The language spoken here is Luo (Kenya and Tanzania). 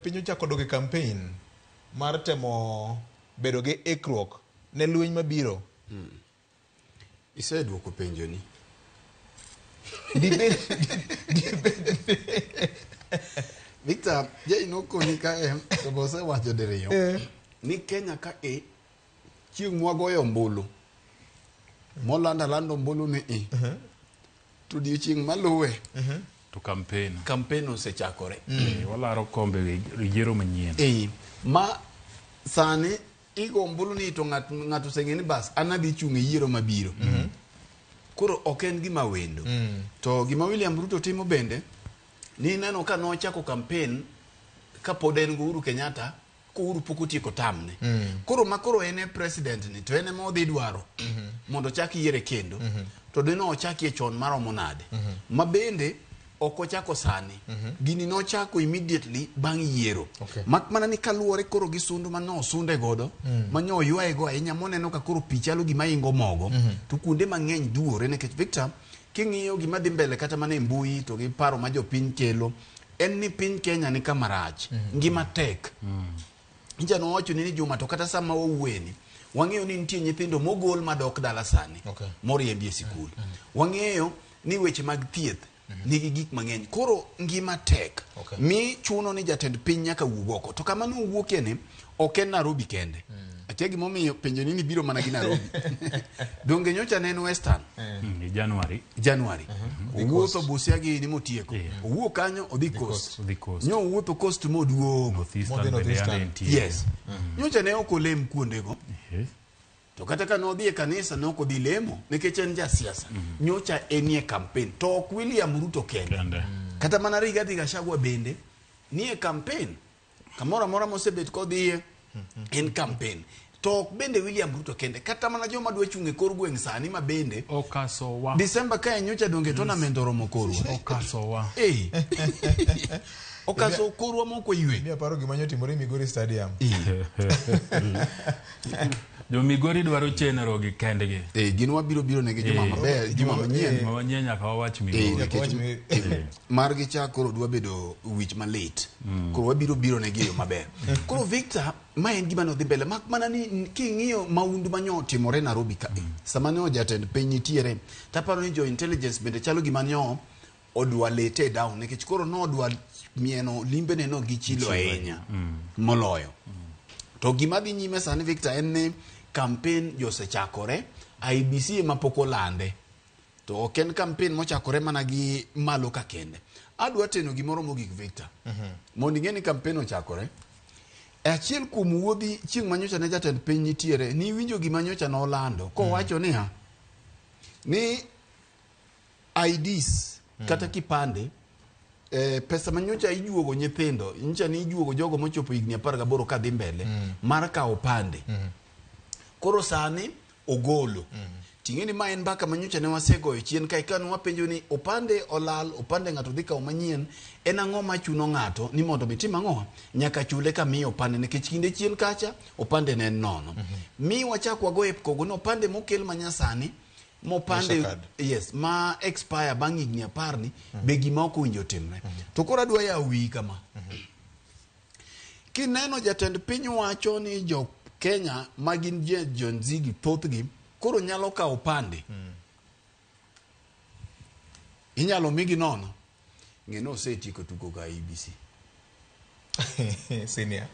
Piny ochako dok e campaign mar temo bedo gi ikruok ne lweny mabiro. Iseduoko penjoni. Dibed dibed Victor, Jay nokoni kae to be osewacho diriyo ni Kenya ka e chieng' mwagoyo ombulu molando alanda ombulu ni i to odiochieng' maluwe To campaign. Campaign osechakore. Walaro kombe e yiero manyien. Ma sani igo ombulu ni to ng'at ng'ato oseng'e ni bas an adhi chung' e yiero mabiro. Koro ok en gima wendo. To gima William Ruto timo bende ni neno ka nochako campaign kapod en gi Uhuru Kenyatta ko Uhuru pok otieko term ne. Koro ma koro en e president ni to en ema odhi dwaro mondo ochak yiere kendo. To dine ochakie chon maromo nade? Ma bende ok ochako sani. Gini nochako immediately bang' yiero. Mak mana ni kaluwore koro gi sundu ma nosunde godo, ma nyo oywaye go ahinya moneno ka koro pi chalo gima ingo mogo, to kuonde mang'eny duwore nikech Victor, king'iyo gima dhi mbele kata mana e mbui to gi paro ma jopiny kelo, en ni piny Kenya ni kama rach. Ngima tek. Nyicha nowacho ni Juma to kata sama wawuoyeni, wang'eyo ni nitie nyithindo mogol madok dala sani moriembi e sikul. Wang'eyo ni weche mag thieth nigi gik mang'eny. Koro ngima tek. Mi chuno ni jatend piny nyaka wuog oko. To kama nowuokie ni ok en Nairobi kende. Akia gimomiyo penjo ni biro mana gi Nairobi. Donge nyocha ne en Western? E January. January. Owuotho Busia gini motieko. Owuok kanyo odhi Coast. Odhi Coast. Nyo owuotho Coast moduogo. Northeastern Modhi bende Northeastern. yande nitie. Yes. Nyocha ne ok olem kuondego. To kata ka nodhi e kanisa ne ok odhi lemo nikech en jasiasa. Nyocha enie campaign. To ok William Ruto kende. Kende. Kata mana Rigathi Gachagua bende nie campaign. Kamoro amora mosebet kodhiye en campaign. To ok bende William Ruto kende. Kata mana joma dwa chung' e kor gweng' sani ma bende Okasowa. December kae nyocha donge tournament oromo korwa. Okasowa. Eh. Okaso korwa mok oywe. Mi aparo gima nyotimore Migori Stadium. Jo Migori dwaro chenro gi kendgi. Eh, gin wabiro biro negi juma maber, juma manyien. Juma manyien nyaka wawach Migori. Nikech wawach Mi- margi cha koro dwa bedo wich malit. Koro wabiro biro negi e yo maber. Koro Victor, ma en gima nodhi mbele mak mana ni king'iyo maundu manyo otimore Nairobi ka. Sama ne jatend piny nitiere, taparo ni jo intelligence bende chalo gima nyo odwa lete down nikech koro nodwa mieno limbene no gi chilo ahinya moloyo. To gima dhi nyime sani Victor en ni campaign josechakore, IEBC ema pok olande. To ok en campaign mochakore mana gi malo ka kende. Adwa teno gimoro mogik Victor. Mondo ing'e ni campaign ochakore. E achiel kuom wuodhi chieng' ma nyocha ne jatend piny nitiere, niwinjo gima nyocha nolando kowacho niya ni IDs kata kipande pesa ma nyocha ijuogo nyithindo nyocha ni ijuogo jogo mochopo higni 18 kadhi mbele mar kawo opande koro sani ogolo. Ting'e ni ma en mbaka ma nyocha ne wasegoyo chien kae ka ne wapenjo ni opande olal, opande ng'ato dhi kawo manyien, en ang'o machuno ng'ato ni mondo mi tim ang'o? Nyaka chule ka miyo opande nikech kinde chien kacha opande ne en nono. Mi wachak wago e kogo ni opande mokel ma nyasani mopande Master card. yes ma expire bang' higni 10 ni be gima ok owinjo timre. To koro adwa yawo wiyi kama. Kineno jatend piny wacho ni jo Kenya ma gin Gen Z gi thothgi koro nyalo kawo opande. Inyalo migi nono. Ng'e ni osetieko tugo ga IEBC. Senior.